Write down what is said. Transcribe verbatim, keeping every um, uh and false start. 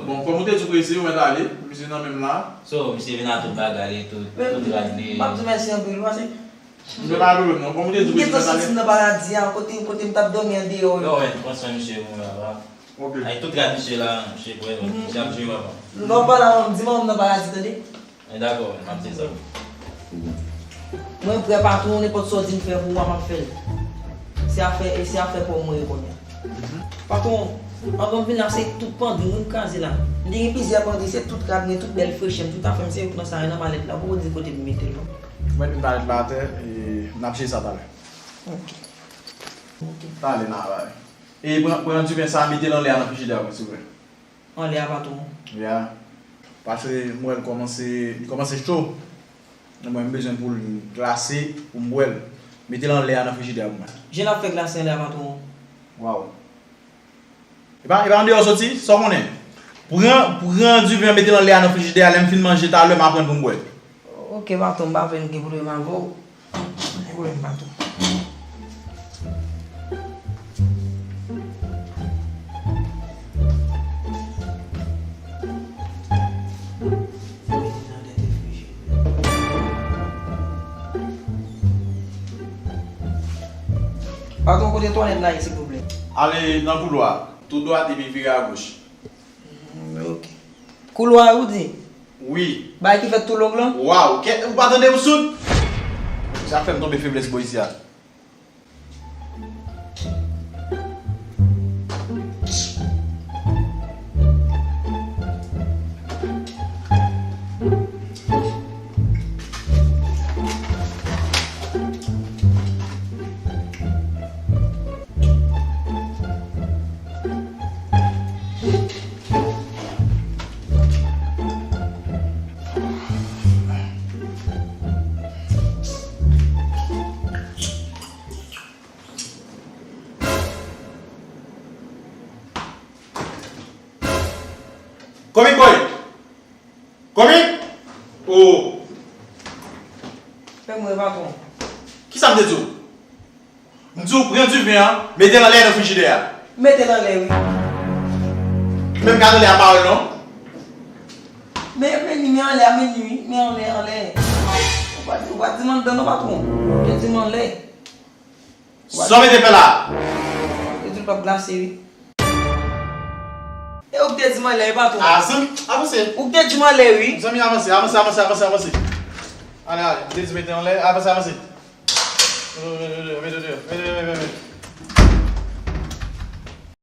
Bon, kòm ou te di w prese, ou mèt ale, misye nan menm la. So, misye vin a tout bagay li, tout, tout rad li. M ap di w mèsi anpil, wi, paske m gen pa pwoblèm non, kòm ou te di w prese, ou mèt ale. M gen tan santi m nan paradi a, kote, kote m t ap dòmi andeyò yo. Yo, men, pran swen misye pou mwen, papa. Ok. Ay, tout rad misye la, misye prè, misye ap jwe, papa. Lè w pale a mwen, di mwen m nan paradi, tande? E dakò, m ap di sa. Mwen prè patwon, nenpòt sa w di m fè pou ou a, m ap fè l. Se afè, e se afè pa w mwen ye kounye a. Patwon, anvan m vin la, se tout pandri wi m kraze la. M te gen plizyè pandri, se tout rad mwen, tout bèl freche m, tout afè m, se yo k nan sa yo nan malèt la. Poko di kote m mete l non. Mwen met malèt la atè, e n ap jere sa talè. Ok. Ok. Talè n a bay. E pran, pran diven sa, mete l anlè a nan frijidè a pou mwen, silvouplè. Anlè a, patwon. Ya. Paske m wè l kòmanse, li kòmanse cho. Mwen, m bezwen pou l glase, pou m bwè l. Mete l anlè a nan frijidè a pou mwen. Jan n ap fè glase anlè a, patwon. Waw. E pa, e pa andeyò soti, sa w konnen. Pran, pran diven an, mete l anlè a nan frijidè a, lè m fin manje talè, m a pran l pou m bwè. Ok, patwon, m pa vle m gen pwoblèm avè w. Gen pwoblèm, patwon. Patwon, kote twalèt la ye, silvouplè? Ale nan koulwa, tou dwat epi vire agoch. Mm, ok. Koulwa a, ou di? Wi. Bagay ki fèt tou long lan? Waw, kè, ou pa tande, ou soud? Sa fè m tonbe feblès bò isi a. Komik boy! Komik! Oh! Fè mwen, patwon. Kisa m te di w? M di w pran diven an, mete l anlè nan frijidè a. Mete l anlè, wi. Men m gade anlè a pa wè l non. Men, men li, men anlè a, men li, wi. Men anlè, anlè. Ou pa di, ou pa di m anndan non, patwon. Ou te di m anlè. Sa w mete fè la? Yo di l p ap glase, wi. E ou k te di m anlè, wi, patwon. A, zanmi, avanse. Ou k te di m anlè, wi. Zanmi, avanse, avanse, avanse, avanse, avanse. Ale, ale, m te di mete anlè, avanse, avanse.